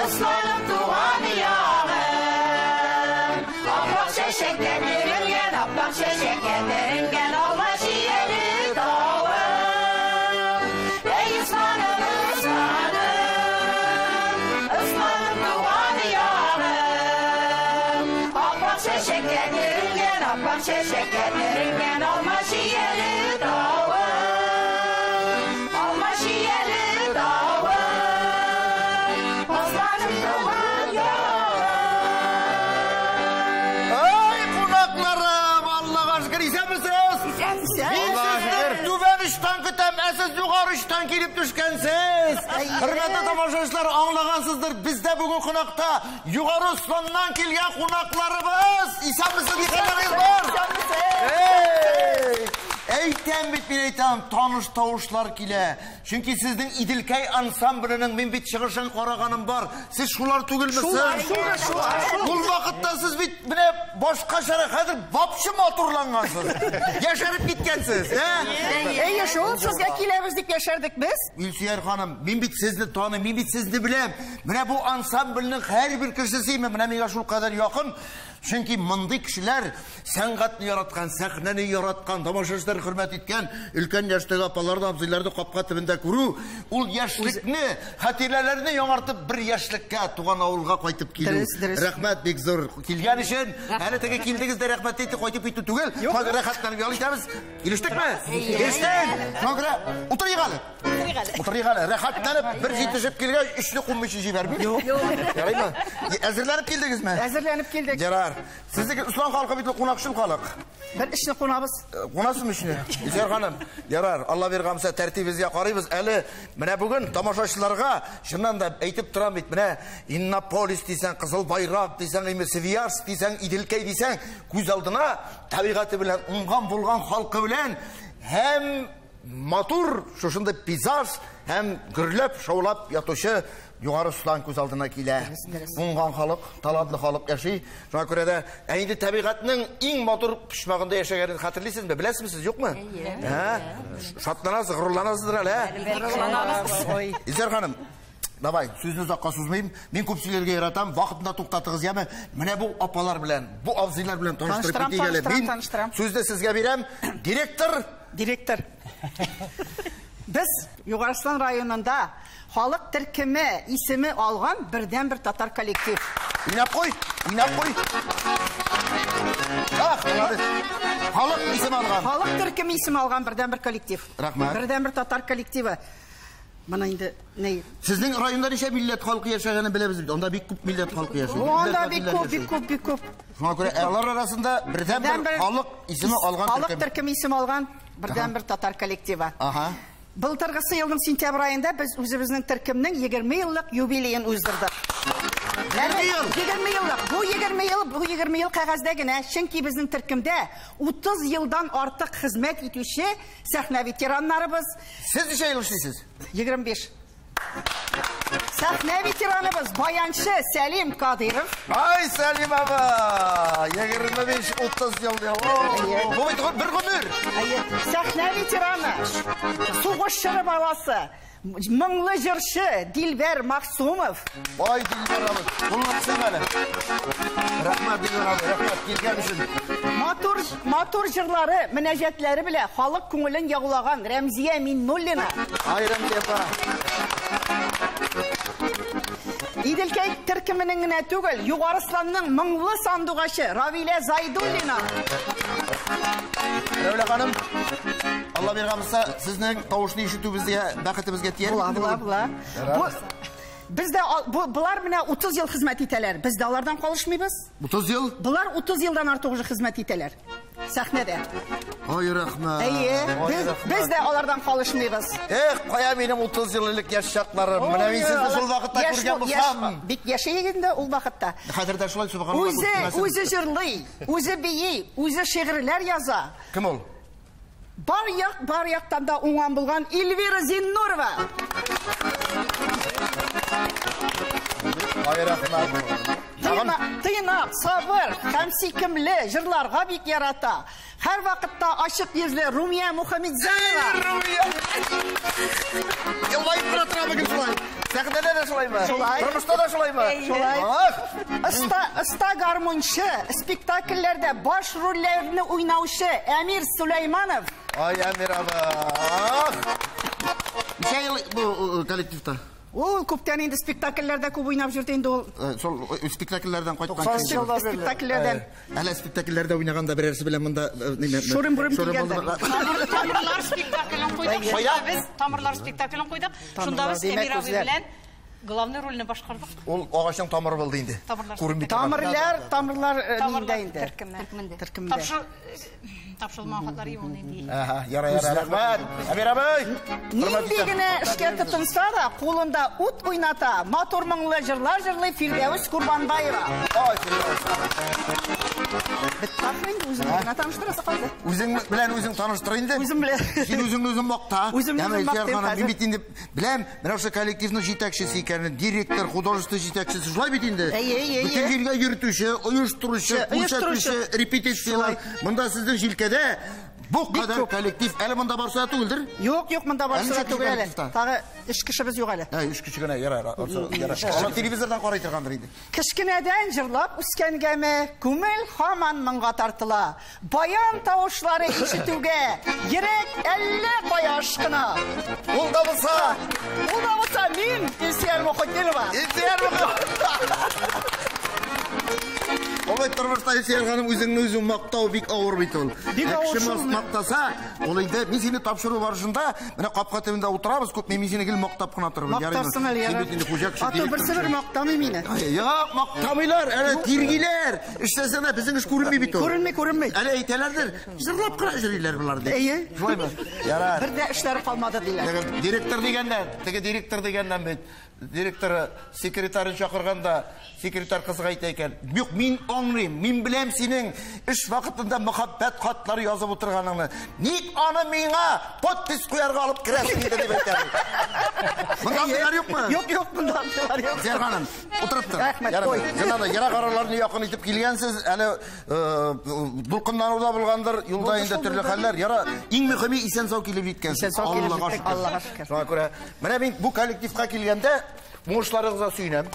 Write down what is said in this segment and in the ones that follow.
Осланым туган ягым. Аппак чәчәккә төренгән, аппак чәчәккә төренгән алма чияле тавым. Әй, Осланым, Осланым, Осланым туган ягым. Аппак чәчәккә төренгән, аппак чәчәккә төренгән алма чияле тавым. Алма чияле тавым. Осланым туган ягым. Ай, кунакларым, Аллага шөкер, исәнмесез? Мин сезне түбән очтан көтәм, ә сез югары очтан килеп төшкәнсез. Хөрмәтле тамашачылар, аңлагансыздыр, бездә бүген кунакта Югары Осланнан килгән кунакларыбыз. Исәнмесез, ни хәлләрегез бар? Эй! Әйтәм бит, мин әйтәм, таныш тавышлар килә. Чөнки сезнең Иделкәй ансамбленең мин бит чыгышын караганым бар. Сез шулар түгелме? Шулар, шулар, шулар. Ул вакытта сез бит менә башкачарак, хәзер вообще матурлангансыз. Яшәреп киткәнсез, ә? Әйе, шул сезгә киләбез дип яшәрдек без. Илсөяр ханым, мин бит сезне таныйм, мин бит сезне беләм. Менә бу ансамбльнең һәрбер кешесе менә миңа шул кадәр якын. Чөнки мондый кешеләр сәнгатьне яраткан, сәхнәне яраткан, тамашачылар хөрмәт иткән өлкән яшьтәге апаларны, абзыйларны капка төбендә күрү, ул яшьлекне, хатирәләрне яңартып бер яшьлеккә туган авылга кайтып килү. Дөрес, дөрес. Рәхмәт бик зур килгән өчен. Әле теге килдегез дә рәхмәт әйтеп кайтып китү түгел. Хәзер рәхәтләнеп ял итәбез. Килештекме? Килештек. Шуңа күрә утырыйк әле. Утырыйк әле. Рәхәтләнеп бер җитешеп килгәч, өчне кунмыйча җибәрмим. Юк. Ярыймы? Әзерләнеп килдегезме? Әзерләнеп килдек. Ярар. Сезнең Ослан халкы бит ул кунакчыл халык. Бер эшне кунабыз. Кунасызмы эшне? Илсөяр ханым, ярар, Алла биргән булса тәртибебезгә карыйбыз. Әле менә бүген тамашачыларга чыннан да әйтеп торам бит, менә Иннополис дисәң, Кызыл Байрак дисәң, инде Свияжск дисәң, Иделкәй дисәң, күз алдына табигате белән, уңган булган халкы белән һәм матур шушындый пейзаж һәм гөрләп, шаулап ятучы Югары Ослан күз алдына килә. Уңган халык, талантлы халык яши. Шуңа күрә дә, ә инде табигатьнең иң матур почмагында яшәгәнен хәтерлисезме? Беләсезме сез, юкмы? Ә? Шатланасыз, горурланасыздыр әле, ә? Горурланабыз. Илсөяр ханым, давай, сүзне озакка сузмыйм. Мин күп сөйләргә яратам. Вакытында туктатыгыз, яме. Менә бу апалар белән, бу абзыйлар белән таныштырып Таныштырам, китик әле. таныштырам, Мин таныштырам. сүзне сезгә бирәм. Директор. Директор. Без Югары Ослан районында халык төркеме исеме алган бердән бер татар коллектив. Уйнап куй, уйнап куй. Ах, молодец. Халык исеме алган. Халык төркеме исеме алган бердән бер коллектив. Рәхмәт. Бердән бер татар коллективы. Моны инде ни? Сезнең районда ничә милләт халкы яшәгәнен беләбез бит. Анда бик күп милләт халкы яши. Анда Милләт бик вәкилләре күп, бик яши. күп, бик күп. Шуңа күрә алар арасында бердән бер Бердән бер халык исеме алган Халык төркем. төркеме исеме алган бердән бер татар коллективы. Ага. Былтыргысы елның сентябрь аенда без үзебезнең төркемнең 20 еллык юбилеен уздырдык. 20 ел. 20 еллык. Бу 20 ел, бу 20 ел кәгазьдә генә, чөнки безнең төркемдә 30 елдан артык хезмәт итүче сәхнә ветераннарыбыз. Сез ничә ел эшлисез? 25. Сәхнә ветераныбыз баянчы Сәлим Кадыров. Ай, Сәлим аба! 25-30 ел. О, бу бит бер гомер. Әйе, сәхнә ветераны, сугыш чоры баласы, моңлы җырчы Дилбәр Максумов. Ай, Дилбәр абый, кулыңны кысыйм әле. Рәхмәт, Дилбәр абый, рәхмәт килгән өчен. Матур, матур җырлары, мөнәҗәтләре белән халык күңелен яулаган Рәмзия Миннуллина. Ай, Рәмзия апа. Иделкәй төркеменең генә түгел, Югары Осланның моңлы сандугачы Равилә Зайдуллина. Рәвилә ханым, Алла биргән булса, сезнең тавышны ишетү безгә, бәхетебезгә тияр. Була, була, була. Бу, без дә ал-, бу, булар менә 30 ел хезмәт итәләр. Без дә алардан калышмыйбыз. 30 ел? Булар 30 елдан артык уже хезмәт итәләр. Сәхнәдә. Ай, рәхмәт. Әйе, Ай, рәхмәт. без дә алардан калышмыйбыз. Эх, кая минем 30 ел элек яшь чакларым. Менә мин сезне шул вакытта Яшь күргән бу-, яшь булсам. Бик яшь инде ул вакытта. Хәзер дә шулай, субханаллаһ, Үзе, күрмәсен. үзе җырлый, үзе бии, үзе шигырьләр яза. Кем ул? Бар як, бар яктан да уңган булган Эльвира Зиннурова. Ай, рәхмәт. Тыйнак, сабыр һәм сөйкемле җырларга бик ярата. Һәр вакытта ачык йөзле Румия Мухаммедзянова. Румия! Елмаеп тора тора бүген шулай. Сәхнәдә дә шулаймы? Шулай. Тормышта да шулаймы? Шулай. Ах! Оста гармунчы, спектакльләрдә баш рольләрне уйнаучы Әмир Сулейманов. Ай, Әмир абый. Ах! Ничә ел бу коллективта? Ул күптән инде спектакльләрдә күп уйнап йөрде инде ул. Шул спектакльләрдән кайткан. Спектакльләрдән. Әле спектакльләрдә уйнаганда берәрсе белән монда Шурым-бурым килгәндә. Тамырлар спектаклен куйдык. Шунда без Тамырлар спектаклен куйдык. Шунда без Әмир абый белән главный рольне башкардык. Ул агачның тамыры булды инде. Күренми торган. Тамырлар, тамырлар нинде инде? Төркемдә. Тапшырылмаган хатлар юк инде. Ага, яра, яра, рәхмәт. Әмир абый. Нинди генә эшкә тотынса да, кулында ут уйната, матур моңлы җырлар җырлый Фирдәвес Курбанбаева. Ай, Фирдәвес. Бетте инде, үзеңне генә таныштырасы калды. Үзең белән үзең таныштыр инде. Үзем белән. Син үзеңне үзең макта. Үземне үзем мактыйм хәзер. Мин бит инде беләм, менә шушы коллективның җитәкчесе икәнен, директор, художество җитәкчесе шулай бит инде. Әйе, әйе, Бөтен җиргә йөртүче, оештыручы, күрсәтүче, репетицияләр. Монда сезнең җилкәдә бу кадәр коллектив. Әле монда барсы да түгелдер? Юк, юк, монда барсы да түгел әле. Тагы өч кешебез юк әле. Ә, өч кеше генә, ярар, ярар. Алар телевизордан карый торгандыр инде. Кечкенәдән җырлап үскәнгәме, күңел һаман моңга тартыла. Баян тавышлары ишетүгә йөрәк әллә кая ашкына. Ул да булса, ул да булса мин, Илсөяр Мөхетдинова. Илсөяр Мөхетдинова. Ул бит тормышта Илсөяр ханым үзеңне үзең мактау бик авыр бит ул. Бик авыр Кеше шул. мактаса, ул инде мин сине тапшыру барышында менә капка төбендә утырабыз, күпме мин сине гел мактап кына торырмын. Мактарсың әле, Син ярар. бит инде хуҗа кеше. Аты берсе бер мактамый мине. Юк, мактамыйлар, әле тиргиләр. Эшләсәң дә безнең эш күренми бит ул. Күренми, күренми. Әле әйтәләрдер, җырлап кына йөриләр болар дип. Әйе. Шулаймы? Ярар. Бер дә эшләре калмады диләр. Директор дигәннән, теге директор дигәннән бит. Директор секретарын чакырганда, секретарь кызга әйтә икән: "Юк, мин аңлыйм, мин беләм синең эш вакытында мәхәббәт хатлары язып утырганыңны. Ник аны миңа подпись куярга алып керәсең инде?" дип әйтә. Монда андыйлар юкмы? Юк, юк, монда андыйлар юк. Зәр ханым, утырып тор. Рәхмәт, куй. Чыннан да, ерак араларны якын итеп килгәнсез, әле дулкынлану да булгандыр, юлда инде төрле хәлләр. Яра, иң мөһиме исән сау килеп җиткәнсез. Исән сау килеп җиттек, Аллага шөкер. Шуңа күрә, менә мин бу коллективка килгәндә уңышларыгызга сөенәм.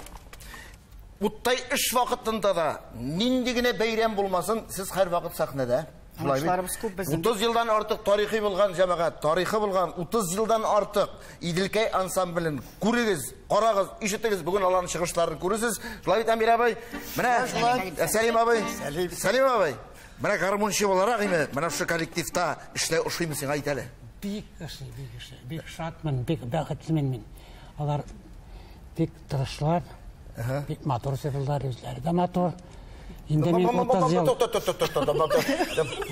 Уттай эш вакытында да нинди генә бәйрәм булмасын, сез һәрвакыт сәхнәдә. Уңышларыбыз күп безнең. 30 елдан артык тарихи булган җәмәгать, тарихы булган 30 елдан артык Иделкәй ансамблен күрегез, карагыз, ишетегез, бүген аларның чыгышларын күрерсез. Шулай бит, Әмир абый? Менә Сәлим абый. Сәлим абый. Менә гармунчы буларак инде, менә шушы коллективта эшләү ошыймы сиңа, әйт әле? Бик ошый, бик ошый. Бик шатмын, бик бәхетлемен мин. Алар бик тырышлар, бик матур җырлар, үзләре дә матур. Инде мин 30 ел.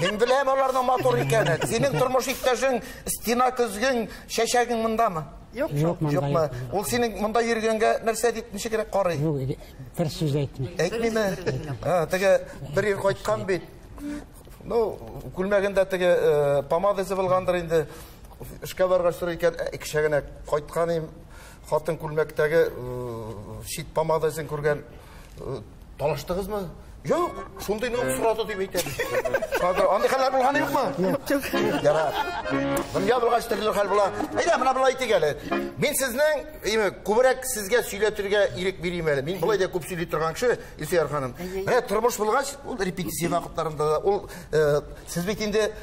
Мин беләм аларның матур икәнен. Синең тормыш иптәшең, стена көзгең, чәчәгең мондамы? Юк, Юк, монда Юкмы? юк. Ул синең монда йөргәнгә нәрсә дип ничегрәк карый? Юк, бер сүз әйтми. Әйтмиме? Теге бер ир кайткан бит. Ну, күлмәгендә теге помадасы булгандыр инде. Эшкә баргач сорый икән, кичә генә кайткан идем. Хатын күлмәктәге чит помадасын күргән. Талаштыгызмы? Юк, шундыйны ук сорады дип әйтә. Хәзер андый хәлләр булганы юкмы? Юк, юк. Ярар. Дөнья булгач төрле хәл була. Әйдә, менә болай әйтик әле. Мин сезнең, име, күбрәк сезгә сөйләтергә ирек бирим әле. Мин болай да күп сөйли торган кеше, Илсөяр ханым. Менә тормыш булгач, ул репетиция вакытларында да, ул сез бит инде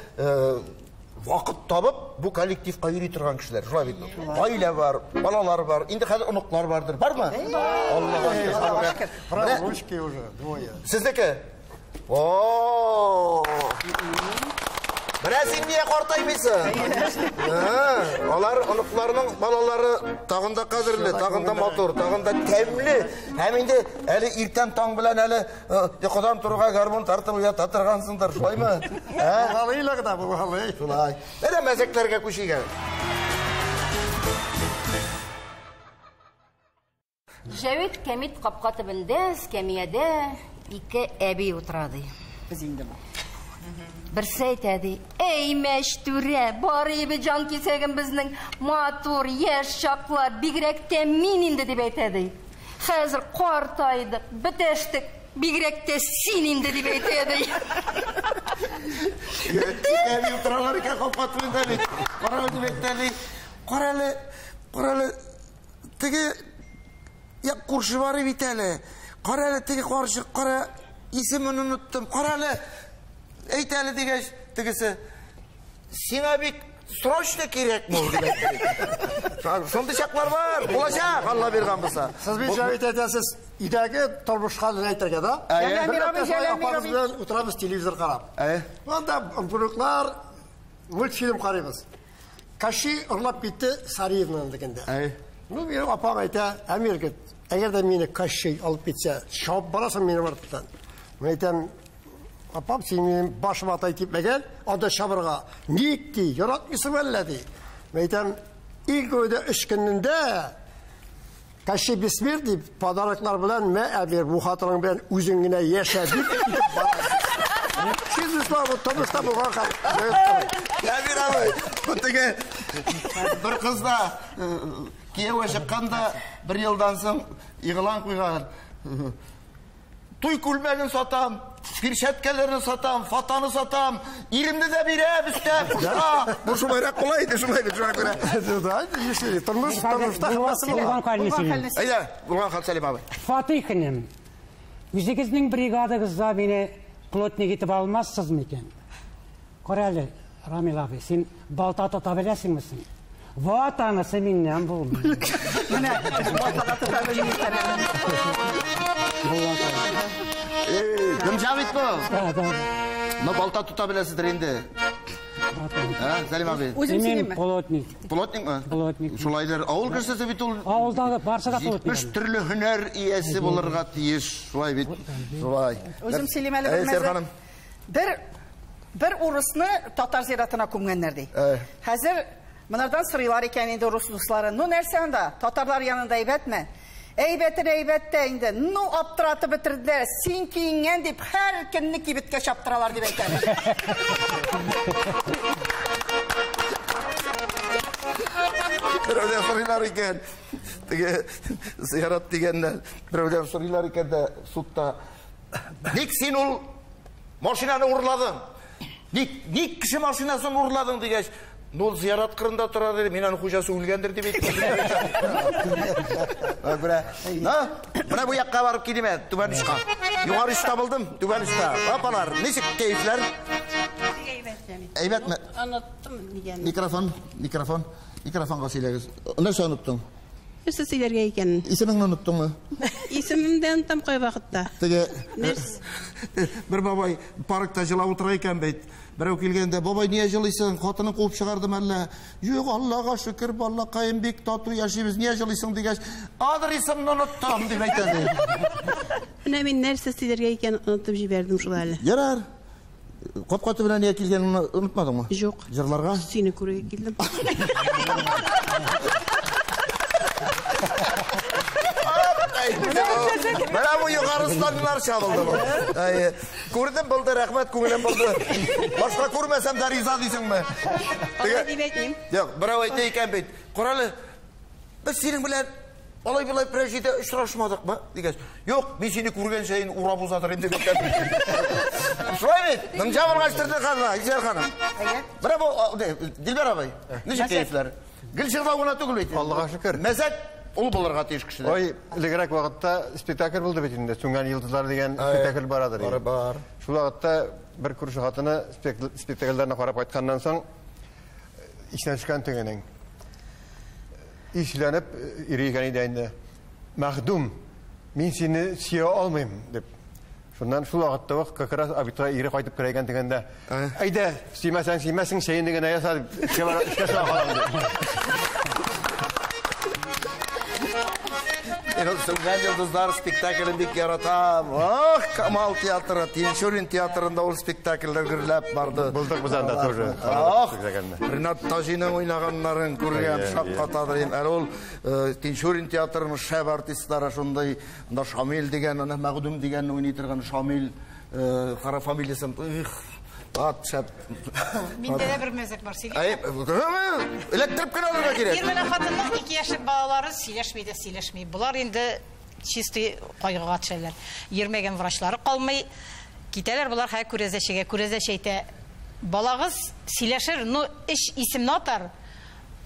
вакыт табып бу коллективка йөри торган кешеләр. Шулай бит. Гаилә бар, балалар бар, инде хәзер оныклар бардыр. Бармы? Аллага шөкер. Правнучки уже двое. Сезнеке? О! Менә син нигә картаймыйсың? Алар оныкларның балалары тагын да кадерле, тагын да матур, тагын да тәмле. Һәм инде әле иртән таң белән әле йокыдан торуга гармун тартып уята торгансыңдыр, шулаймы? Булгалыйлар да, булгалый. Шулай. Әнә мәзәкләргә күчик әле. Җәвит кәмит капка төбендә, эскәмиядә ике әби утыра ди. Без инде бу. Берсе әйтә ди: "Эй, мәчтүрә, бар иде җан кисәгем безнең матур яшь чаклар, бигрәк тә мин инде", дип әйтә ди. "Хәзер картайдык, бетәштек, бигрәк тә син инде", дип әйтә ди. Әби утыралар икән капка төбендә бит. Кара дип әйтә ди. Кара әле, кара әле. Теге Я күрше бар бит әле. Кара әле теге карчык, кара, исемен оныттым. Кара әле, әйт әле дигәч, тегесе, сиңа бик срочно кирәкме ул дип әйтте. Шундый чаклар бар, булачак, Алла биргән булса. Сез бит җавит әйтәсез, өйдәге тормыш хәлен әйтергә, да? Әйе. Утырабыз телевизор карап. Анда внуклар мультфильм карыйбыз. Каши урлап китте Сариевның дигәндә. Ну, минем апам әйтә, Әмир, говорит, әгәр дә мине Кащей алып китсә, чабып барасың минем арттан. Мин әйтәм, апам, син минем башыма тай типмәгән, анда чабырга. Ник ди, яратмыйсың әллә ди. Мин әйтәм, иң күбе 3 көнендә Кащей бессмертный подароклар белән мә, Әмир, бу хатының белән үзең генә яшә дип китеп бара. Чизлар бу тормышта булган хәл. Әмир абый, бу теге бер кыз да кияүгә чыкканда бер елдан соң игълан куйган. Туй күлмәген сатам, перчаткаларны сатам, фатаны сатам, иремне дә бирәм, өстәп, куша. Бу шулайрак була иде, шулай дип шуңа күрә. Да, яши, тормыш, тормышта һәммәсе була. Әйдә, булган хәл, Сәлим абый. Фатих энем, үзегезнең бригадагызда мине плотник итеп алмассыз микән? Кара әле, Рамил абый, син балта тота беләсеңме син? Вот анысы миннән булмый. Менә балта тота белмим. Кем бит бу? Ну, балта тота беләсездер инде. Сәлим абый. Үзем сөйлиме? Плотник. Плотникмы? Плотник. Шулайдыр. Авыл кешесе бит ул. Авылдагы барсы да плотник. 70 төрле һөнәр иясе булырга тиеш. Шулай бит. Шулай. Үзем сөйлим әле бер мәзәк. Бер урысны татар зиратына күмгәннәр ди. Хәзер монардан сорыйлар икән инде урыс дуслары. Ну нәрсә анда? Татарлар янында әйбәтме? Әйбәтен әйбәттә инде. Ну аптыратып бетерделәр. Син киенгән дип һәр көнне кибеткә чаптыралар дип әйтәләр. Берәүдән сорыйлар икән. Теге зиярат дигәннән берәүдән сорыйлар икән дә судта. Ник син ул машинаны урладың? Ник кеше машинасын урладың дигәч, ну зиярат кырында тора диде, мин аның хуҗасы үлгәндер дип әйттем. Менә бу якка барып килим ә, түбән очка. Югары оч табылдым, түбән очта. Апалар, ничек кәефләр? Әйбәтме? Оныттым дигән. Микрофон, микрофон, микрофонга сөйләгез. Нәрсә оныттың? Нәрсә сөйләргә икән? Исемеңне оныттыңмы? Исемемне дә онытам кайвакытта. Теге бер бабай паркта җылап утыра икән бит. Берәү килгәндә, бабай, нигә җылыйсың? Хатының куып чыгардым әллә? Юк, Аллага шөкер, балакаем, бик тату яшибез. Нигә җылыйсың дигәч, адресымны оныттым дип әйтә ди. Менә мин нәрсә сөйләргә икән онытып җибәрдем шул әле. Ярар. Капка төбенә нигә килгәнеңне онытмадыңмы? Юк. Җырларга? Сине күрергә килдем. Менә бу югары станнар чабылды бу. Күрдем булды, рәхмәт, күңелем булды. Башка күрмәсәм дә риза дисеңме? Алай дип әйтмим. Юк, берәү әйтә икән бит. Кара әле, без синең белән алай болай прәҗидә очрашмадыкмы? Дигәч, юк, мин сине күргән саен урап узадыр инде дип әйтә. Шулай бит? Ныңча булгач торды ханна, Илсөяр ханым. Менә бу Дилбәр абый, ничек кәефләр? Гел җырлау гына түгел бит. Аллага шөкер. Мәзәк ул булырга тиеш кешедә. Ой, элегрәк вакытта спектакль булды бит инде. Сүнгән йолдызлар дигән спектакль барадыр. Бар, бар. Шул вакытта бер күрше хатыны спектакльләрне карап кайтканнан соң исенә төшкән тегенең. Исләнеп йөри икән иде инде. Мәхдүм, мин сине сөя алмыйм дип. Шуннан шул вакытта ук как раз абитка ире кайтып керә икән дигәндә, әйдә, сөймәсәң, сөймәсең, чәйне генә яса дип, эшкә бара, эшкә чыга калам дип. Мин ул Сүнгән йолдызлар спектаклен бик яратам. Ах, Камал театры, Тинчурин театрында ул спектакльләр гөрләп барды. Булдык без анда тоже. Ах, Ринат Таҗиның уйнаганнарын күргән, шаккатадыр. Әле ул Тинчурин театрының шәп артистлары шундый, анда Шамил дигән, аны Мәгъдүм дигән уйный торган Шамил, кара фамилиясын, их, ат шәп. Миндә дә бер мәзәк бар, сөйлим. Әй, эләктереп кенә алырга кирәк. Ир белән хатынның 2 яшьлек балалары сөйләшми дә сөйләшми. Болар инде чистый кайгыга төшәләр. Йөрмәгән врачлары калмый. Китәләр болар хәй күрәзәчегә. Күрәзәче әйтә, балагыз сөйләшер, но эш исемне атар.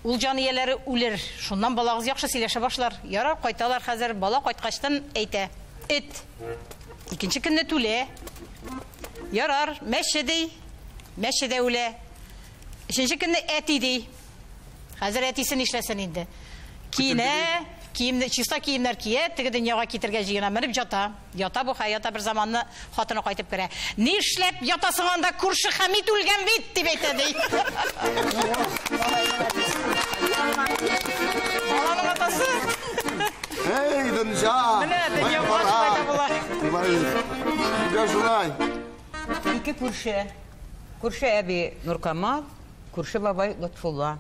Ул җан ияләре үлер. Шуннан балагыз яхшы сөйләшә башлар. Ярар, кайталар хәзер. Бала кайткачтан әйтә. Эт. Икенче көнне түлә. Ярар, мәче ди. Мәче дә үлә. Өченче көнне әти ди. Хәзер әтисе нишләсен инде? Киенә, киемне, чиста киемнәр кия, теге дөньяга китергә җыена, менеп ята. Ята бу, ята бер заманны хатыны кайтып керә. Нишләп ятасың анда, күрше Хәмит үлгән бит, дип әйтә ди. Баланың атасы. Эй, дөнья! Менә дөнья башка була. Дөнья шулай. Ике күрше. Күрше әби Нуркамал, күрше бабай Лотфулла.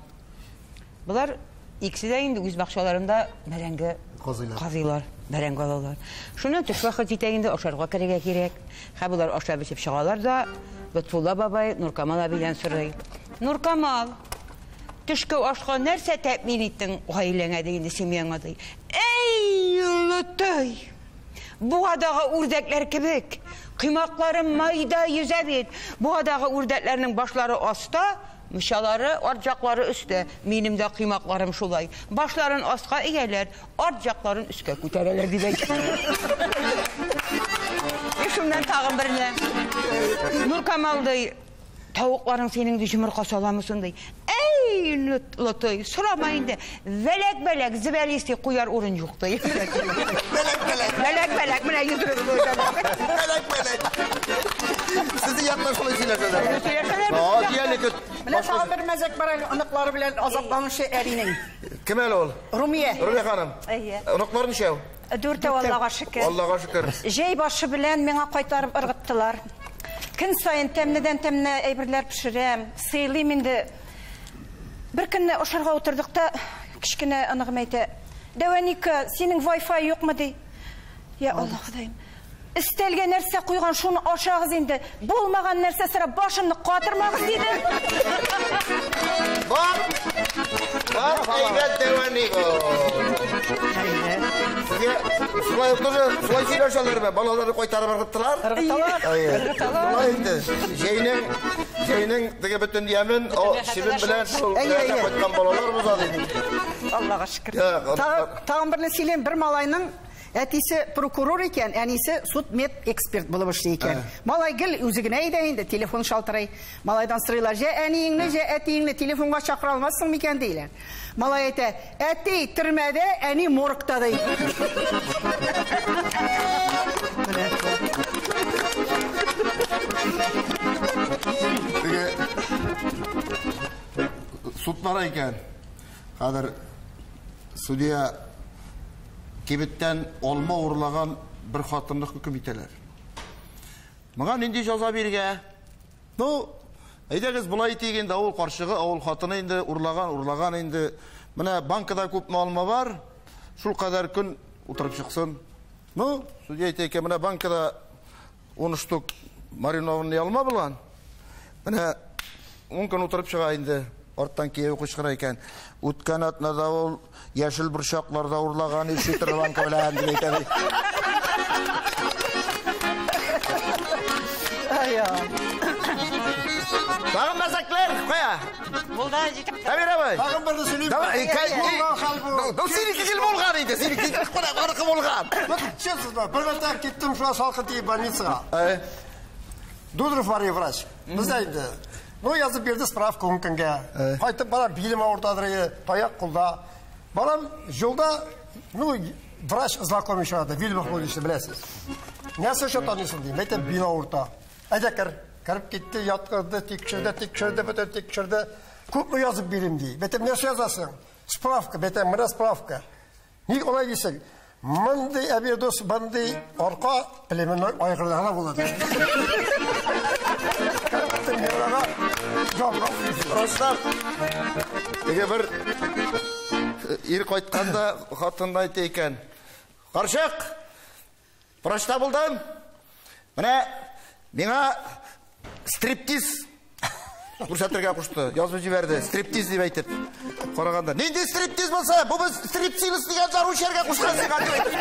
Булар икесе дә инде үз бакчаларында бәрәңге казыйлар, бәрәңге алалар. Шуннан төш вакыт җитә инде, ашарга керергә кирәк. Һәм булар ашап эчеп чыгалар да, Лотфулла бабай Нуркамал әбидән сорый. Нуркамал, төшке ашка нәрсә тәэмин иттең гаиләңә ди инде, семьяңа ди. Эй, Лотой! Буадагы үрдәкләр кебек, кыймаклары майда йөзә бит. Буадагы үрдәкләрнең башлары аста, мышалары, арт жаклары өстә. Минем дә кыймакларым шулай. Башларын аска ияләр, арт жакларын өскә күтәрәләр дип әйтә. Шуннан тагын берне. Нуркамал ди, тавыкларың синең ди йомырка саламысың ди. Эй, Лотой, сорама инде. Бәләк-бәләк, зебәлисти куяр урын юк ди. Бәләк-бәләк. Бәләк-бәләк, менә йөзрек. Бәләк-бәләк. Сезне яклар шулай сөйләшәләр. Сөйләшәләр. Менә тагын бер мәзәк бар әле, оныклары белән азапланучы әбинең. Кем әле ул? Румия. Румия ханым. Әйе. Оныклар ничәү? Дүртәү, Аллага шөкер. Аллага шөкер. Җәй башы белән миңа кайтарып ыргыттылар. Көн саен тәмледән тәмле әйберләр пешерәм, сыйлыйм инде. Бер көнне ашарга утырдык та, кечкенә оныгым әйтә: "Дәвәника, синең Wi-Fi юкмы?" ди. Я Алла Ходаем. Өстәлгә нәрсә куйган, шуны ашагыз инде. Булмаган нәрсә сорап башымны катырмагыз диде. Бар. Бар, әйбәт дәвәника. Сезгә шулай тоже шулай сөйләшәләрме? Балаларны кайтарып ыргыттылар? Ыргыталар. Ыргыталар. Шулай инде. Җәйнең теге бөтен ямен, о чебен белән шул кайткан балалар буза диде. Аллага шөкер. Тагын берне сөйлим, бер малайның әтисе прокурор икән, әнисе судмедэксперт булып эшли икән. Малай гел үзе генә иде инде, телефон шалтырый. Малайдан сорыйлар: "Җә әниеңне, җә әтиеңне телефонга чакыра алмассың микән?" диләр. Малай әйтә: "Әти төрмәдә, әни моргта" ди. Теге судлар икән. Хәзер судья кибеттән алма урлаган бер хатынны хөкем итәләр. Моңа нинди җәза бирергә? Ну, әйдәгез болай итик инде, авыл карчыгы, авыл хатыны инде урлаган, инде. Менә банкада күпме алма бар, шул кадәр көн утырып чыксын. Ну, судья әйтә икән, менә банкада 10 штук маринованный алма булган. Менә 10 көн утырып чыга инде. Арттан кияү кычкыра икән. Үткән атнада ул яшел борчакларда урлаган 3 литр банка белән дип әйтә. Тагын мәзәкләр кая? Булды, җитеп. Әмир абый. Тагын берне сөйлим. Булган хәл бу. Ну, синеке гел булган иде, синеке кунак булган. Честно, бер мәртәбә киттем шуңа салкын тиеп больницага. Дудров бар врач. Бездә инде. Ну, язып бирде справка 10 көнгә. Кайтып барам, билем авыртадыр, таяк кулда. Барам, юлда, ну, врач знакомый чыгарды, Вильмах булды, беләсез. Нәрсә өчен таныйсың дим, әйтәм, бил авырта. Әйдә кер. Кереп китте, яткырды, тикшерде, бөтен тикшерде. Күпме язып бирим ди. Әйтәм, нәрсә язасың? Справка, әйтәм, менә справка. Ник алай дисең? Мондый әбирдос, мондый арка племенной айгырда гына була. Ростов, теге бер ир кайтканда хатынына әйтә икән: "Карчык, врачта булдым. Менә миңа стриптиз күрсәтергә кушты, язып җибәрде. Стриптиз дип әйтеп караганда. Нинди стриптиз булса, бу без стриптиз дигән дару эчәргә кушкан сиңа дип әйтте.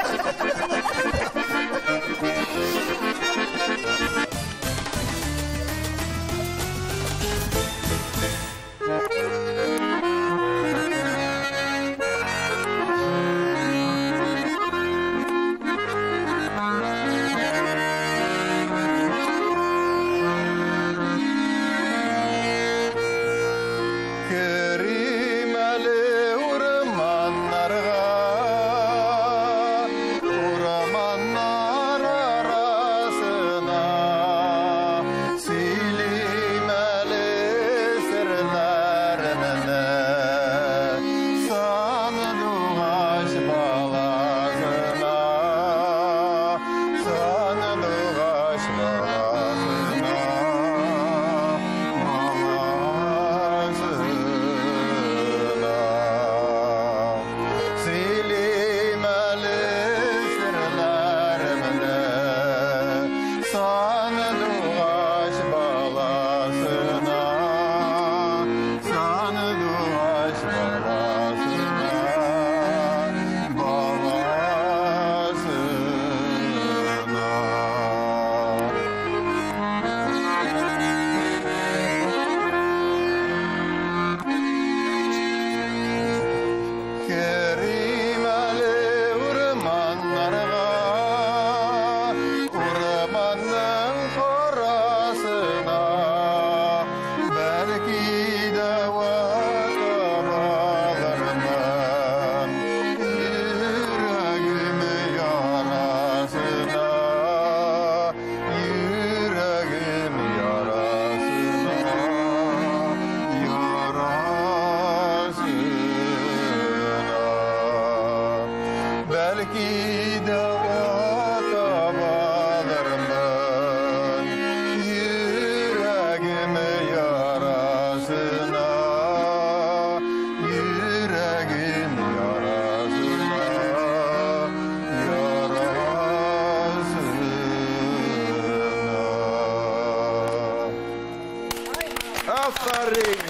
Афәрин!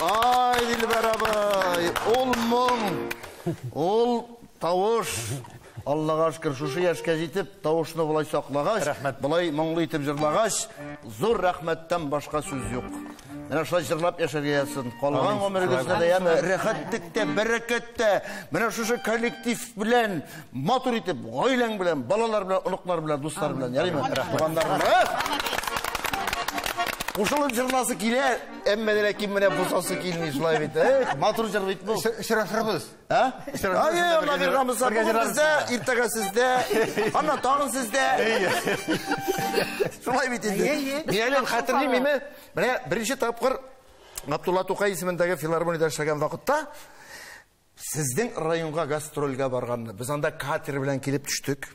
Ай, Дилбәр абый, ул моң, ул тавыш. Аллага шөкер, шушы яшькә җитеп, тавышны болай саклагач, болай моңлы итеп җырлагач, зур рәхмәттән башка сүз юк. Менә шулай җырлап яшәргә язсын. Калган гомерегездә дә яме рәхәтлектә, бәрәкәттә, менә шушы коллектив белән матур итеп, гаиләң белән, балалар белән, оныклар белән, дуслар белән, ярыймы? Туганнар белән. Кушылып җырласы килә, әмма ләкин менә бусасы килми шулай бит. Эх, матур җыр бит бу. Очрашырбыз. Ә? Ай, Алла биргән булса, бүген бездә, иртәгә сездә, аннан тагын сездә. Шулай бит инде. Мин әле хәтерлим, менә беренче тапкыр Габдулла Тукай исемендәге филармониядә эшләгән вакытта сезнең районга гастрольгә барганны. Без анда катер белән килеп төштек.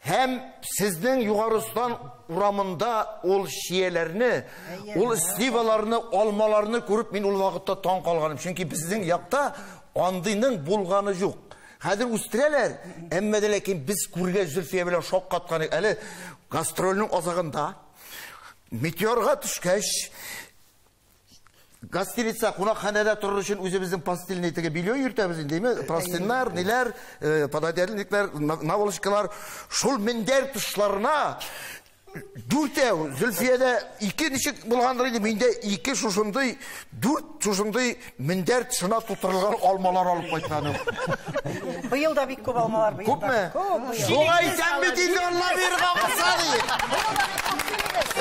Һәм сезнең Югарыстан урамында ул чияләрне, ул сливаларны, алмаларны күреп мин ул вакытта таң калганым. Чөнки безнең якта андыйның булганы юк. Хәзер үстерәләр, әмма дә ләкин без күргән Зөлфия белән шаккаткан идек. Әле гастрольнең азагында метеорга төшкәч, гостиница, кунакханәдә торыр өчен үзебезнең постельный теге белье йөртәбез инде, димме? Простыннар, ниләр, пододеяльниклар, наволочкалар, шул мендәр тышларына дүртәү, Зөлфиядә ике ничек булгандыр инде, миндә ике шушындый, дүрт шушындый мендәр тышына тутырылган алмалар алып кайтканым. Быел да бик күп алмалар, быел да. Күпме? Күп, быел. Шуңа әйтәм бит инде, Алла биргән булса ди.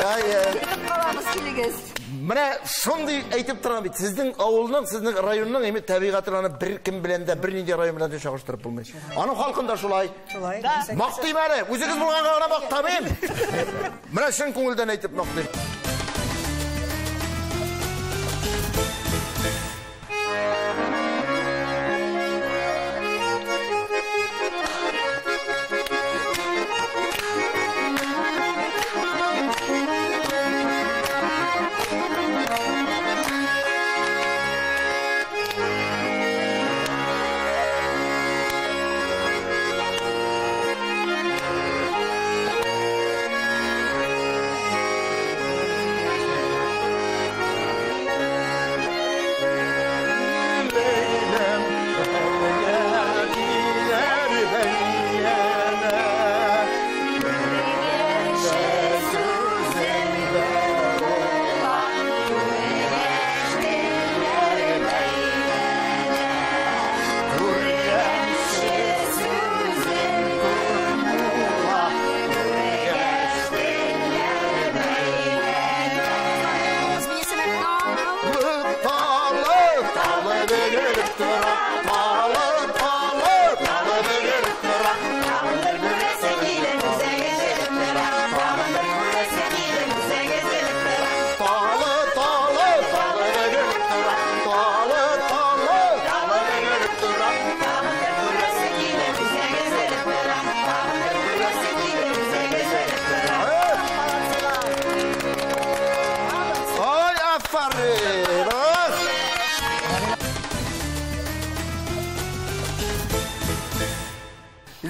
Әйе. Көтеп калабыз, килегез. Менә шундый әйтеп торам бит, сезнең авылның, сезнең районның эме табигатын аны бер кем белән дә, бернинди район белән дә чагыштырып булмый. Аның халкын да шулай. Шулай. Мактыйм әле, үзегез булганга гына мактамыйм. Менә чын күңелдән әйтеп мактыйм.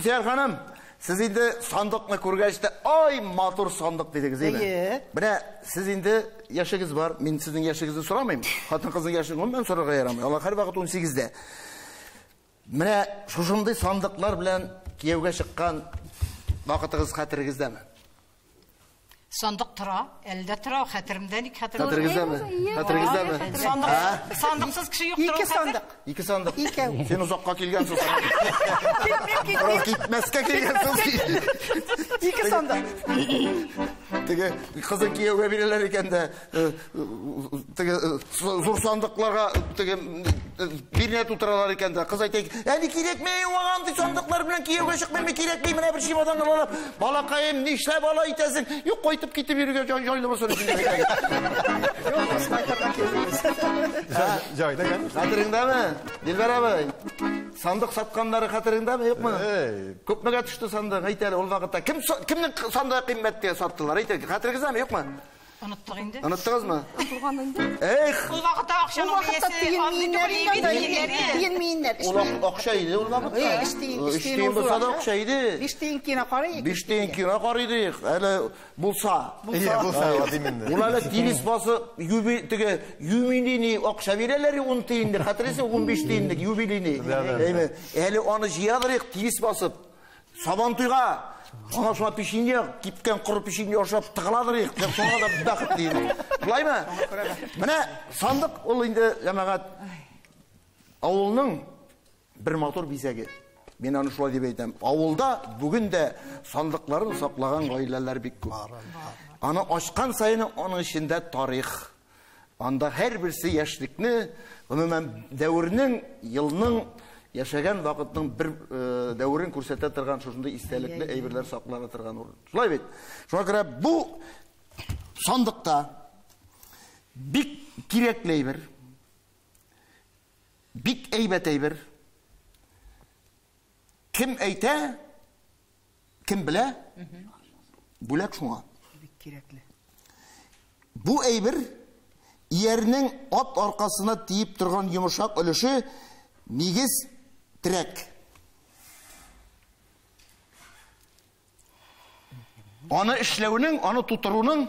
Илсөяр ханым, сез инде сандыкны күргәч тә, ай, матур сандык дидегез, әйме? Әйе. Менә сез инде яшегез бар, мин сезнең яшегезне сорамыйм. Хатын-кызның яшен гомумән сорарга ярамый. Алар һәрвакыт 18-дә. Менә шушындый сандыклар белән кияүгә чыккан вакытыгыз хәтерегездәме? Сандык тора, әле дә тора, хәтеремдә ник хәтеремдә. Хәтерегездәме? Хәтерегездәме? Сандык, сандыксыз кеше юктыр Ике ул хәзер. сандык. Ике сандык. Икәү. Син озакка килгәнсең. Бераз китмәскә килгәнсең. Ике сандык. Теге кызын кияүгә бирәләр икән дә, теге зур сандыкларга теге бирнә тутыралар икән дә. Кыз әйтә, әни кирәкми, андый сандыклар белән кияүгә чыкмыйм, кирәкми, менә бер чемодан алып, балакаем, нишләп алай итәсең? Юк, кайтып китеп йөрергә җайлы булсын өчен. Юк, без кайтырга килдек. Җайлы икән. Хәтереңдәме, Дилбәр абый? Сандык сатканнары хәтереңдәме, юкмы? Күпмегә төште сандык? Әйт әле, ул вакытта кем кемнең сандыгы кыйммәткә саттылар? Әйт әле, хәтерегездәме, юкмы? Оныттык инде. Оныттыгызмы? Онытылган инде. Эх! Ул вакытта акчаның бәясе Тиен миеннәр. Ул акча иде ул вакытта. Өч тиен, Өч тиен булса да акча иде. 5 тиен кино карый. 5 тиен кино карый идек. Әле булса. Иә, булса, дим инде. Ул әле тирес басы юби теге юбилейный акча бирәләр 10 тиенлек, хәтерлисең 15 тиенлек юбилейный. Әйме, әле аны җыядырык тирес басып. Сабантуйга ана шуңа печенье, кипкән коры печенье ашап тыгыладырык. Шуңа да бәхет дидек. Шулаймы? Менә сандык ул инде җәмәгать авылның бер матур бизәге. Мин аны шулай дип әйтәм. Авылда бүген дә сандыкларын саклаган гаиләләр бик күп. Аны ачкан саен аның эчендә тарих. Анда һәрберсе яшьлекне, гомумән дәвернең, елның яшәгән вакытның бер дәверен күрсәтә торган шушындый истәлекле әйберләр саклана торган урын. Шулай бит. Шуңа күрә бу сандыкта бик кирәкле әйбер, бик әйбәт әйбер. Кем әйтә, кем белә, бүләк шуңа. Бик кирәкле. Бу әйбер иярнең ат аркасына тиеп торган йомшак өлеше нигез терәк. Аны эшләүнең, аны тутыруның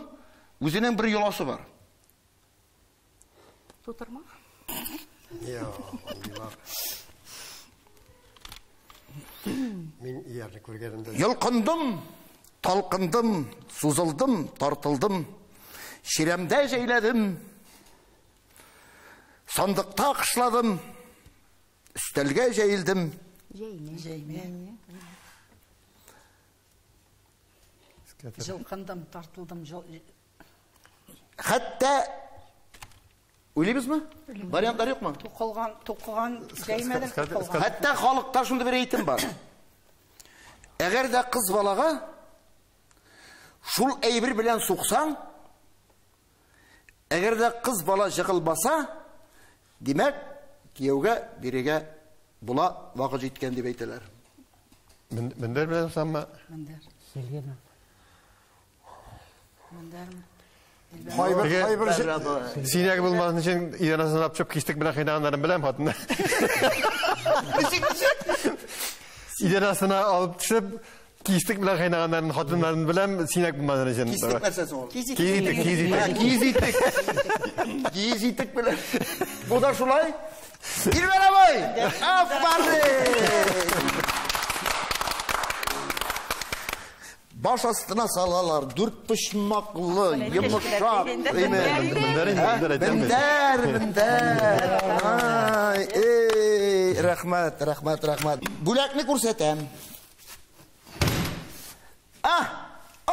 үзенең бер йоласы бар. Тутырма? Мин иярне күргәнемдә. Йолкындым, талкындым, сузылдым, тартылдым, чирәмдә җәйләдем, сандыкта кышладым, өстәлгә җәелдем. Җәймә. Җылкындым, тартылдым, Хәтта уйлыйбызмы? Вариантлар юкмы? Тукылган, тукыган, җәймәдән тукылган. Хәтта халыкта шундый бер әйтем бар. Әгәр дә кыз балага шул әйбер белән суксаң, әгәр дә кыз бала жыгылмаса, димәк, кияүгә бирергә була, вакыт җиткән дип әйтәләр. Мендәр белән суксаңмы? Мендәр. Силгеме? Мендәрме? Кайбер Синәк булмасын өчен идарәсен алып чыгып кистек белән кыйнаганнарын беләм хатыннар. Идарәсен алып төшеп кистек белән кыйнаганнарын хатыннарын беләм, синәк булмасын өчен. Кистек нәрсәсе ул? Киз итек, киз итек. Киз итек. Киз итек белән. Бу да шулай. Дилбәр абый! Афәрин! Баш астына салалар, дүрт почмаклы, йомшак. Мендәр, мендәр. Ай, эй, рәхмәт, рәхмәт, рәхмәт. Бүләкне күрсәтәм. А! О!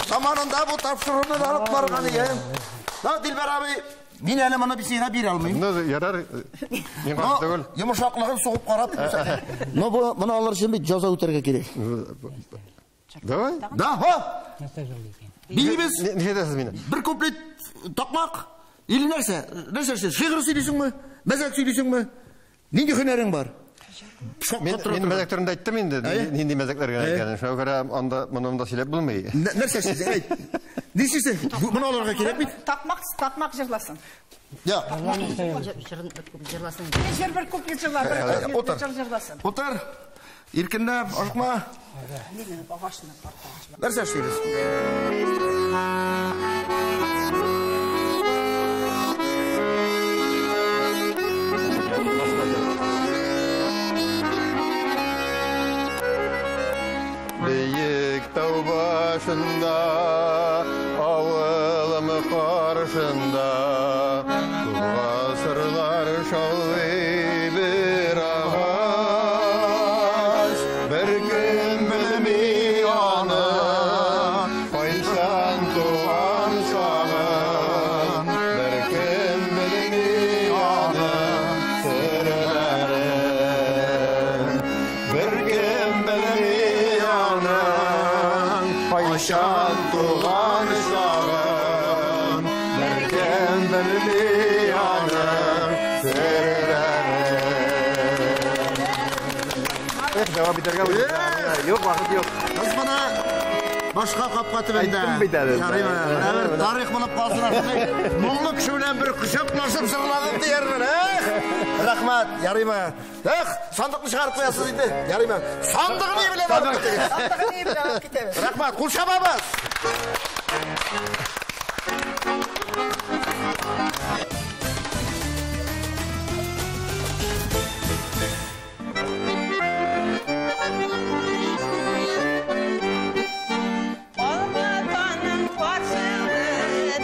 Заманында бу тапшыруны алып барган идем. Да, Дилбәр абый, мин әле моны сиңа бирә алмыйм. Ну, ярар. Мин каршы түгел. Йомшаклыгын сугып карап. Но бу моны алыр өчен бит җәза үтәргә кирәк. Давай. Да, ха. Билибез. Ничәдәсез мине? Бер куплет такмак или нәрсә? Нәрсә син? Шигырь сөйлисеңме? Мәзәк сөйлисеңме? Нинди һөнәрең бар? Мин мәзәк турында әйттем инде, нинди мәзәкләр генә икәнен. Шуңа күрә анда моны да сөйләп булмый. Нәрсә син? Әйт. Нишлисең? Моны алырга кирәк бит. Такмак, такмак җырласын. Я. Җырласын. Җыр бер куплет җырла, бер җыр җырласын. Утыр. Иркенләп, ашыкма. Мин агачны тартам. Нәрсә эшлибез? Бейек тау башында, авылым каршында, гасырлар шаулый бер агач. Бер кем белми аны, кайчан туган чагын, бер кем белми аны серләрен. Бер кем белми аны, кайчан туган чагын, бер кем белми аны серләрен. Эх, дәвам итәргә юк, вакыт юк. Без моны Башка капка төбендә. Әйттем бит әле. Ярыймы? Менә бер тарих булып калсын шундый. Моңлы кеше белән бер кочаклашып җырладым диярмен. Эх, рәхмәт. Ярыймы? Эх, сандыкны чыгарып куясыз инде. Ярыймы? Сандыгы ни белән алып китегез? Сандыгы ни белән алып китәбез? Рәхмәт, кул чабабыз. Алматаның каршылы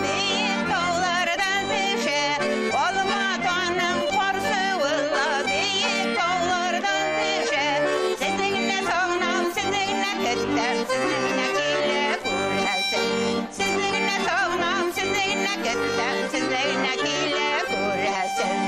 биек таулардан төшә. Алматаның каршылы биек таулардан төшә. Сезне генә сагынам, сезне генә көтәм, сезне генә килә күрәсем. Сезне генә сагынам, сезне генә көтәм, сезне генә килә күрәсем.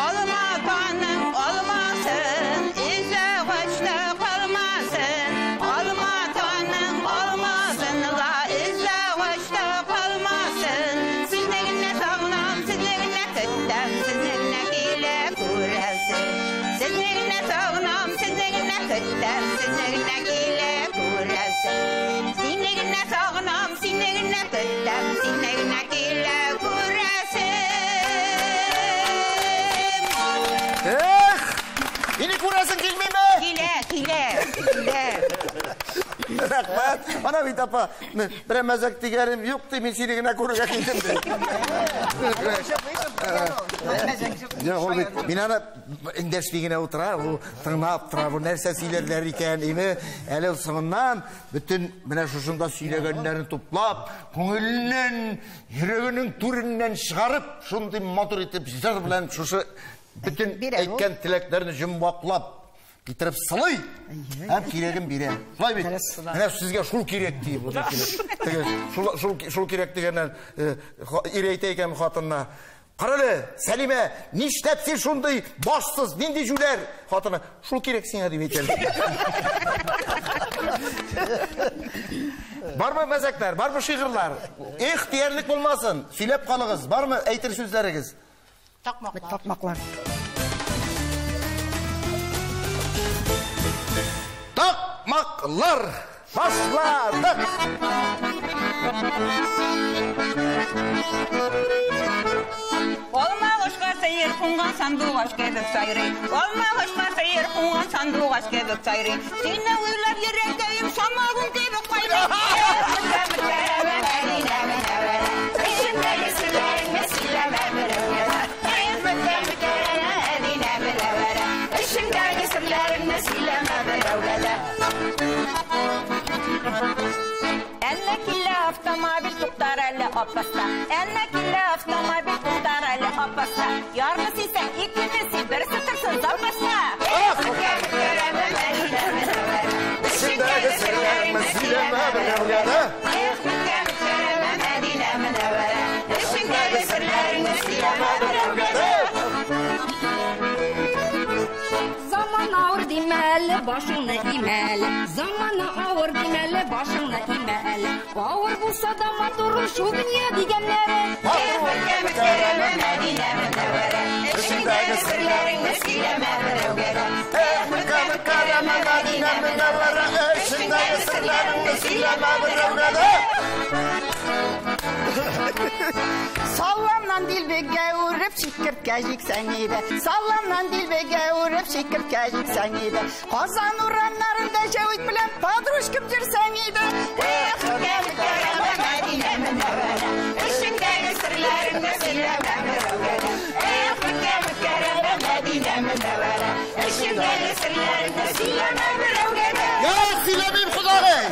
Алматаның алмасын, изе агачта калмасын. Алматаның алмасын, ла изе агачта калмасын. Сезне генә сагынам, сезне генә көтәм, сезне генә килә күрәсем. Сезне генә сагынам, сезне генә көтәм, сезне генә килә күрәсем. Сине генә сагынам, сине генә көтәм, сине генә килә күрәсем. Эх, мине күрәсең килмиме? Килә, килә, килә. Рәхмәт. Ана бит апа, берәр мәзәк дигәнем юк ди, мин сине генә күрергә килдем ди. Юк, ул бит мин аны эндәшми генә утыра, ул тыңлап тора, бу нәрсә сөйләрләр икән, име? Әле соңыннан бөтен менә шушында сөйләгәннәрен туплап, күңеленнән, йөрәгенең түреннән чыгарып, шундый матур итеп җыр белән шушы бөтен әйткән теләкләрне йомгаклап китереп сылый һәм кирәген бирә. Шулай бит? Менә сезгә шул кирәк ди бу кирәк. Теге шул кирәк дигәннән ир әйтә икән хатынына. Карале, Сәлимә, нишләп син шундый башсыз, нинди җүләр? Хатыны, шул кирәк сиңа дип әйтә. Бармы мәзәкләр, бармы шигырьләр? Эх, диярлек булмасын. Сөйләп калыгыз. Бармы әйтер сүзләрегез? Такмаклар. Такмаклар. Такмаклар. Башладык. Алмагачка сыер кунган сандугач кебек сайрый. Алмагачка сыер кунган сандугач кебек сайрый. Сине уйлап йөрәгем самогон кебек кайный. Эчемдәге серләреңне сөйләмә берәүгә. Эчемдәге серләреңне сөйләмә берәүгә. Әллә килә автомобиль туктар әле апаста. Әллә килә автомобиль туктар әле апаста. Ярмысы исә икенчесе берсе торсын запаста. Эчемдәге серләреңне сөйләмә берәүгә. Эчемдәге серләреңне сөйләмә берәүгә. Заман авыр димәле, башыңны имәле. Заман авыр димәле, башыңны имәле. Авыр булса да матур шул дөнья дигәннәре. Эчемдәге серләреңне сөйләмә берәүгә. Эчемдәге серләреңне сөйләмә берәүгә. Салламнан дилбегә үреп чикерткә җиксәң иде. Салламнан дилбегә үреп чикерткә җиксәң иде. Казан урамнарында Җәвит белән подружкам йөрсәң иде. Эх, Мәдинә Мөнәвәрә, эчеңдәге серләреңне сөйләмә берәүгә. Эх, Мәдинә Мөнәвәрә, эчеңдәге серләреңне сөйләмә берәүгә. Я сөйләмим, Худагай.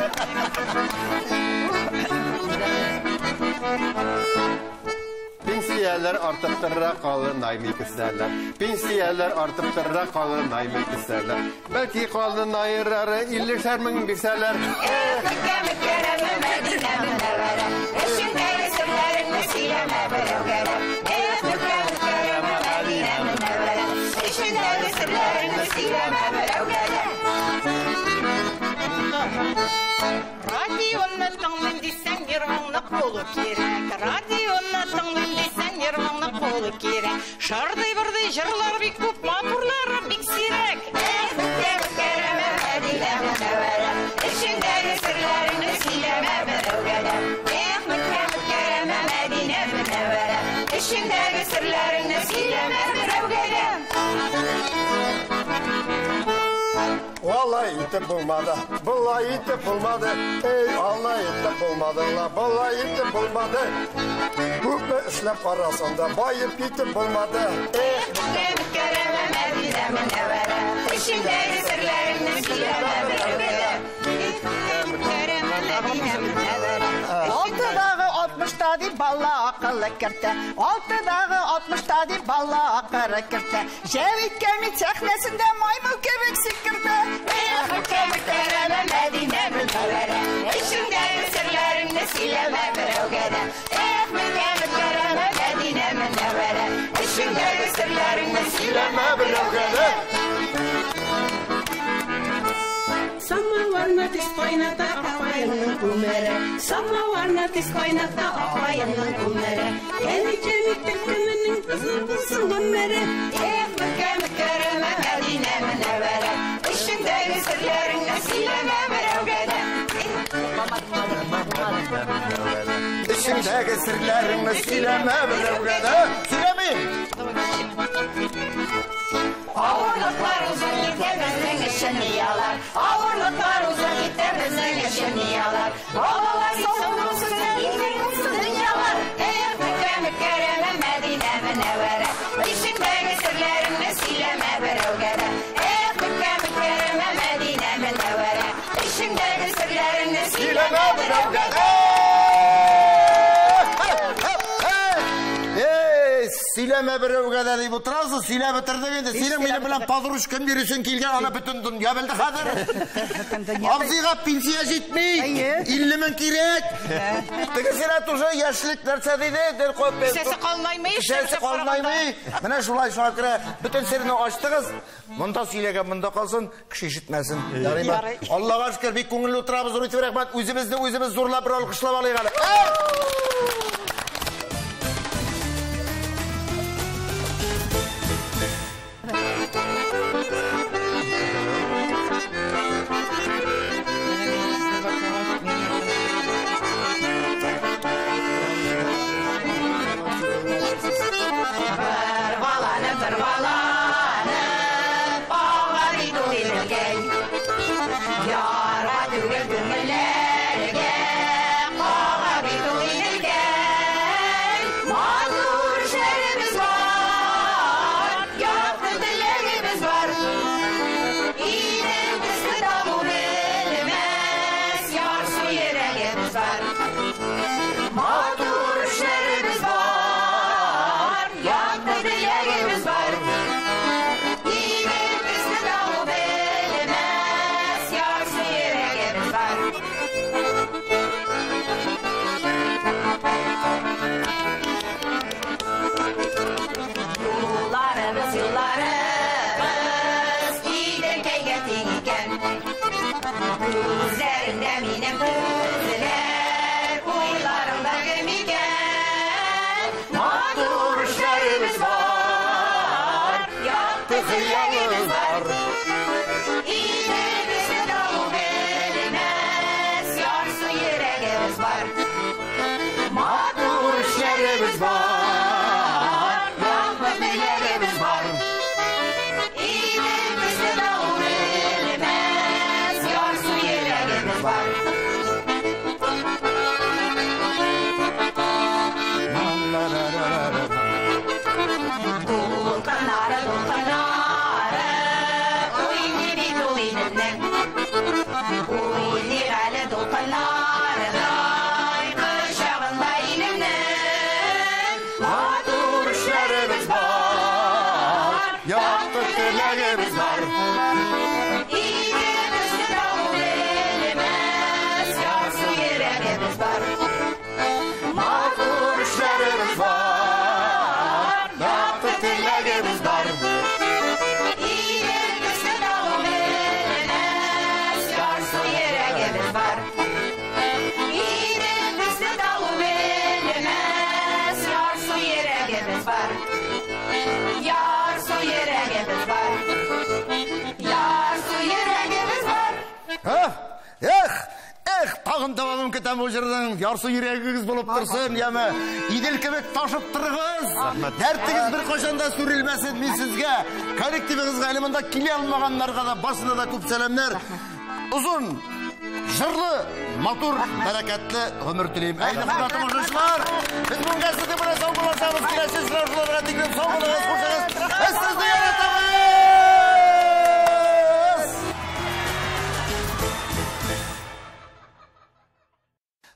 Пенсияләр артып тора калынаймый кесәләр. Пенсияләр артып тора калынаймый кесәләр. Бәлки калынайрары 50 мең бирсәләр. Эх, Мәдинә Мөнәвәрә, эчеңдәге серләреңне сөйләмә берәүгә. Эх, Мәдинә Мөнәвәрә, эчеңдәге серләреңне сөйләмә берәүгә. Радионы тыңлыйм дисәң, нервыңны кулу кирәк. Радионы тыңлыйм дисәң, нервыңны кулу акылы кирәк. Шырдый-бырдый җырлар бик күп, матурлары бик сирәк. Эх, Мәккә Мөкәррәмә, Мәдинә Мөнәвәрә, эчеңдәге серләреңне сөйләмә берәүгә дә. Эх, Мәккә Мөкәррәмә, Мәдинә Мөнәвәрә, эчеңдәге серләреңне сөйләмә берәүгә дә. Валай итеп булмады, булай итеп булмады, ey алай итеп булмады, ла булай итеп булмады. Күпме эшләп карасаң да, баеп китеп булмады. Эх, Мәккә Мөкәррәмә, Мәдинә Мөнәвәрә, эчеңдәге серләреңне сөйләмә берәүгә дә. Эх, Мәккә Мөкәррәмә, Мәдинә Мөнәвәрә. Алтыдагы 60-та дип бала акылы кертә. Алтыдагы 60-та дип бала акылы кертә. Җәвит кәмит сәхнәсендә маймыл кебек сикертә. Эх, Мәккә Мөкәррәмә, Мәдинә Мөнәвәрә, эчеңдәге серләреңне сөйләмә берәүгә дә. Эх, Мәккә Мөкәррәмә, Мәдинә Мөнәвәрә, эчеңдәге серләреңне сөйләмә берәүгә дә. Самаварны тиз кайната апаеңның күмере. Самаварны тиз кайната апаеңның күмере. Кәмит җәмит төркеменең озын булсын гомере. Эх, Мәккә Мөкәррәмә, Мәдинә Мөнәвәрә, эчеңдәге серләреңне сөйләмә берәүгә дә. Эчеңдәге серләреңне сөйләмә берәүгә дә. Сөйләмим. Авырлыклар узып китә безнең өчен алар. Авырлыклар узып китә безнең өчен алар. Балалар сау булсын, имин булсын дөньялар. Эх, Мәккә Мөкәррәмә, Мәдинә Мөнәвәрә, эчеңдәге серләреңне сөйләмә берәүгә дә. Эх, Мәккә Мөкәррәмә, Мәдинә Мөнәвәрә, эчеңдәге серләреңне сөйләмә берәүгә дә. Сөйләмә берәүгә дә дип утырасың, сөйләп бетердек инде. Синең минем белән подружкам йөрисең килгән, аны бөтен дөнья белде хәзер. Абзыйга пенсия җитми, 50 мең кирәк. Тегесенә тоже яшьлек нәрсә диде, дер куеп. Кесәсе калмаймы, Кесәсе калмаймы? Менә шулай, шуңа күрә бөтен серне ачтыгыз. Монда сөйләгән монда калсын, кеше ишетмәсен. Ярыймы? Аллага шөкер, бик күңелле утырабыз. Зур итеп рәхмәт. Үзебезне үзебез зурлап бер алкышлап алыйк әле. Бер баланы, бер баланы, ага бит ул Иделкәй. Ярга түгел күңелләргә, ага бит ул Иделкәй. Матур эшләребез бар, якты теләгебез бар. Идел төсле таму белмәс, ярсу йөрәгебез бар. Матур эшләребез бар, якты теләгебез бар. Идел төсле таму белмәс, ярсу йөрәгебез бар. Юлларыбыз, юлларыбыз Иделкәйгә тиң икән. Күзләреңдә минем күзләр, уйларыңда кем икән? Матур эшләребез бар, якты хыялыбыз бар. Идел төсле таму белмәс, ярсу йөрәгебез бар. Матур эшләребез бар, якты теләгебез бар. Идел төсле таму белмәс, ярсу йөрәгебез бар. Дулкыннары, дулкыннары, уйный бит ул Иделнең. Уйный әле дулкыннардай, кочагында илемнең. Матур эшләребез бар, якты теләгебез бар. Идел төсле таму белмәс, ярсу йөрәгебез бар. Матур эшләребез бар, якты теләгебез бар. Идел төсле таму белмәс, ярсу йөрәгебез бар. Идел төсле таму белмәс, ярсу йөрәгебез бар. әйтәм бу җырның, ярсу йөрәгегез булып торсын, яме. Идел кебек ташып торыгыз. Дәртегез бер кайчан да сүрелмәсен. Мин сезгә, коллективыгызга, әле монда килә алмаганнарга да барсына да күп сәламнәр. Озын, җырлы, матур, бәрәкәтле гомер телим. Әйдә, хөрмәтле тамашачылар, без бүгенгә сезнең белән саубуллашабыз. Киләсе очрашуларга тиклем сау булыгыз, хушыгыз. Без сезне яратабыз!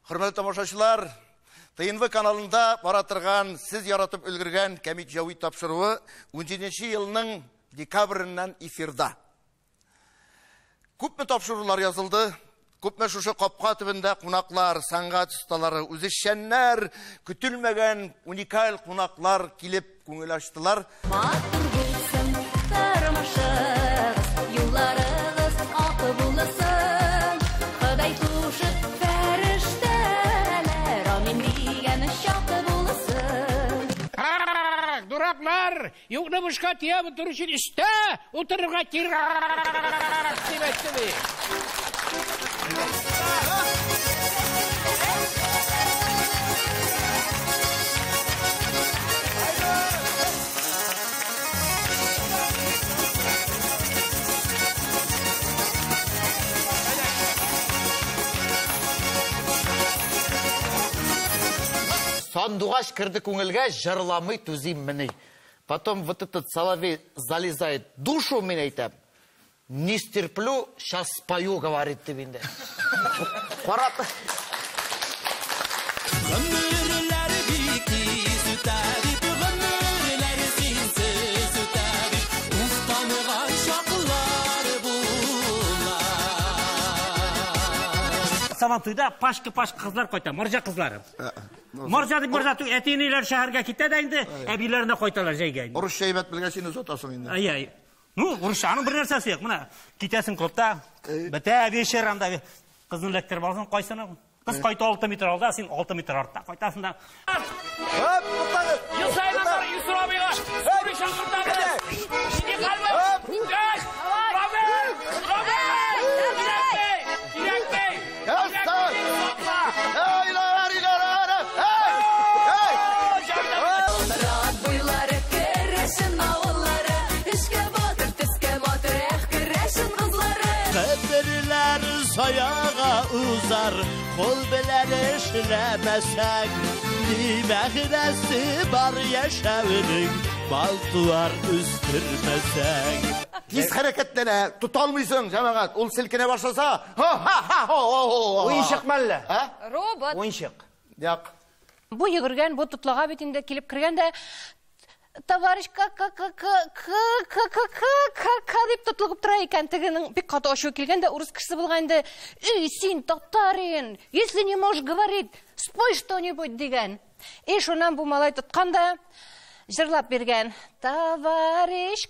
Хөрмәтле тамашачылар, ТНВ каналында бара торган, сез яратып өлгергән Кәмит Җәвит тапшыруы 17 елның декабреннән эфирда. Күпме тапшырулар язылды, күпме шушы капка төбендә кунаклар, сәнгать осталары, үзешчәннәр, көтелмәгән уникаль кунаклар килеп күңел ачтылар. Матур булсын тормышыгыз, юлларыгыз ак булсын. Ходай кушып фәрештәләр, амин дигән чак булсын. Дураклар, юкны бушка тия утыру өчен өстә утырырга кирәк дип әйтте бит. Сандугач керде күңелгә, җырламый түзим мени. Потом вот этот соловей залезает в душу, мин әйтәм. Не стерплю, щас спою, говорит дип инде. Карап. Гомерләр бик тиз үтә дип, гомерләр синсез үтә дип, уфтанган чаклар була. Сабантуйда пашка-пашка кызлар кайта, марҗа кызлары. Марҗа дип марҗа түгел, әти-әниләр шәһәргә китә дә инде, әбиләренә кайталар җәйгә инде. Урысча әйбәт белгәч инде озатасың инде. Әй, әй. Ну, урысча аның бер нәрсәсе юк. Менә китәсең клубта, бетә вечер анда кызны эләктереп алсаң, кайсына? Кыз кайта 6 метр алда, син 6 метр артта кайтасың да. Хоп, туктагыз. Ел саен анда Илсур абыйга Сури чакыртабыз. Нинди хәл бу? Өч, Роберт! Роберт! Кирәкми! Кирәкми! Рат буйлары, керәшен авыллары, эшкә батыр, төскә матур, эх, керәшен кызлары. Каберләр саяга узар, кул белән эшләмәсәң, ни мәгънәсе бар яшәүнең, мал-туар үстермәсәң. Тиз хәрәкәтләнә, тота алмыйсың, җәмәгать. Ул селкенә башласа, ха-ха-ха-хо-хо-хо. Уенчык мәллә? Ә? Робот. Уенчык. Як. Бу йөгергән, бу тотлага бит инде килеп кергән дә, товарищ К, К, К, К, К, К, К, К, К, К дип тотлыгып тора икән. Тегенең бик каты ачуы килгән дә, урыс кешесе булган инде. Эй, син, татарин, если не можешь говорить, спой что-нибудь дигән. И шуннан бу малай тоткан да җырлап биргән. Товарищ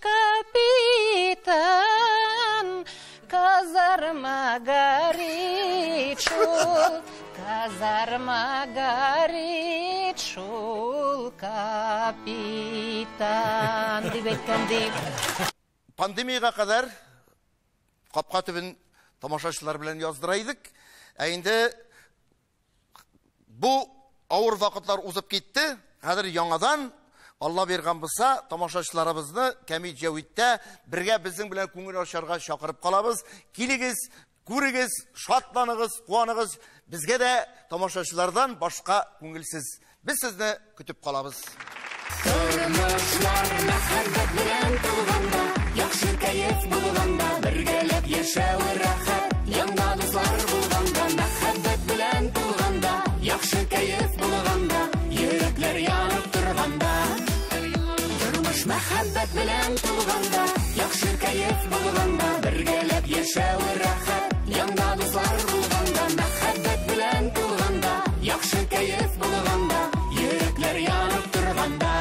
капитан, казарма горит шул, казарма горит шул, капитан, дип әйткән ди. Пандемиягә кадәр капка төбен тамашачылар белән яздыра идек. Ә инде бу авыр вакытлар узып китте. Хәзер яңадан Алла биргән булса, тамашачыларыбызны Кәмит Җәвиттә бергә безнең белән күңел ачарга чакырып калабыз. Килегез, күрегез, шатланыгыз, куаныгыз. Безгә дә тамашачылардан башка күңелсез. Без сезне көтеп калабыз. Тормышлар мәхәббәт белән тулганда, яхшы кәеф булганда, бергәләп яшәү рәхәт, янда дуслар булганда, мәхәббәт белән тулганда, яхшы кәеф булганда, йөрәкләр янып торганда. Тормыш мәхәббәт белән тулганда, яхшы кәеф булганда, бергәләп яшәү рәхәт, янда дуслар булганда, мәхәббәт белән тулганда, яхшы кәеф булганда, йөрәкләр янып торганда.